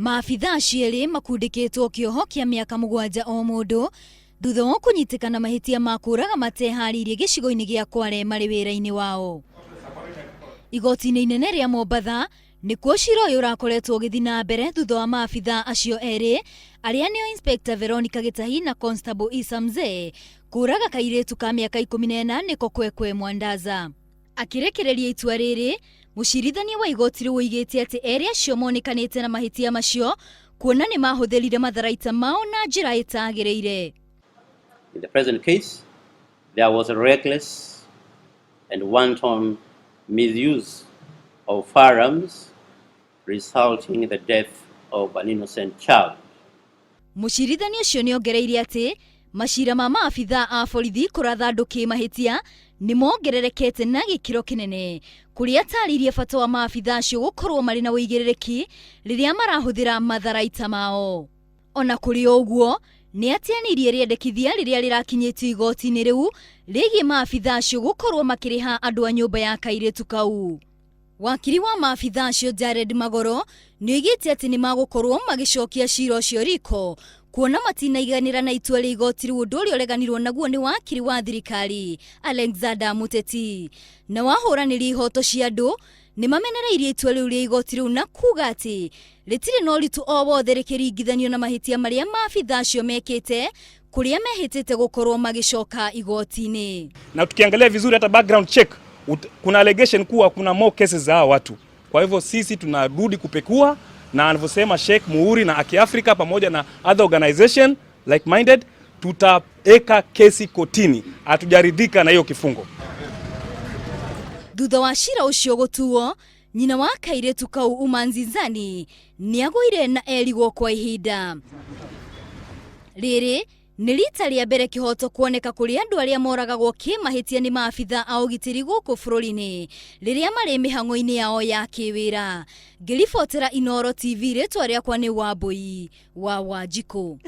Maabithaa acio erĩ makundĩkĩtwo kĩoho kĩa mĩaka 7 o mũndũ thutha wa kũnyitĩkana mahĩtia ma kũraga mateharĩirie gĩcigo-inĩ gĩa Kwale marĩ wĩra-inĩ wao. Igoti-inĩ inene rĩa Mombatha nĩkuo cira ũyũ ũrakoretwo ũgĩthiĩ na mbere thutha wa maabithaa acio erĩ arĩa nĩo Inspector Veronica Gĩtahi na Constable Issa Mzee kũraga kairĩtu ka mĩaka 14 nĩko Kwekwe Mwandaza. Akĩrekereria itua rĩrĩ, mũcirithania wa igoti rĩu oigĩte atĩ erĩ acio monekanĩte na mahĩtia macio kuona nĩ mahũthĩrire matharaita mao na njĩra ĩtagĩrĩire. In the present case, there was a reckless and wanton misuse of firearms resulting in the death of an innocent child. Mũcirithania ũcio nĩ ongereire atĩ macira ma maabithaa a borithi kũratha andũ kĩmahĩtia nĩ mongererekete na gĩkĩro kĩnene, kũrĩa atarĩirie bata wa maabithaa acio gũkorwo marĩ na ũigĩrĩrĩki rĩrĩa marahũthĩra matharaita mao. Ona kũrĩ o ũguo, nĩ ateanĩirie rĩendekithia rĩrĩa rĩrakinyĩtio igoti-inĩ rĩu rĩgiĩ maabithaa acio gũkorwo makĩrĩha andũ a nyũmba ya kairĩtu kau. Wakiri wa maabithaa acio Jared Magoro nĩ oigĩte atĩ nĩ magũkorwo magĩcokia cira ũcio riko kuona matinaiganĩra na itua rĩa igoti rĩu, ũndũ ũrĩa ũreganirwo naguo nĩ wakiri wa thirikari Alexander Muteti. Na wahũranĩri ihoto cia andũ nĩ mamenereirie itua rĩu rĩa igoti rĩu na kuga atĩ rĩtirĩ na ũritũ o wothe rĩkĩringithanio na mahĩtia marĩa maabithaa acio mekĩte, kũrĩa mehĩtĩte gũkorwo magĩcoka igoti-inĩ. Na tukiangalia vizuri hata background check kuna allegation kuwa kuna more cases za hawa watu. Kwa hivyo sisi tunarudi kupekua, na anavyosema Sheikh Muhuri na Haki Afrika pamoja na other organization like minded, tutaeka kesi kotini. Hatujaridhika na hiyo kifungo. Thutha wa cira ũcio gũtuo, nyina wa kairĩtu kau Umanzinzani nĩ agũire na erigwo kwa ihinda. Rĩrĩ nĩ rita rĩa mbere kĩhoto kuoneka kũrĩ andũ arĩa moragagwo kĩmahĩtia nĩ maabitha a ũgitĩri gũkũ bũrũri-inĩ rĩrĩa marĩ mĩhang'o-inĩ yao ya kĩwĩra. Ngĩribotera Inooro TV, rĩtwa rĩakwa nĩ Wambui wa Wanjikũ.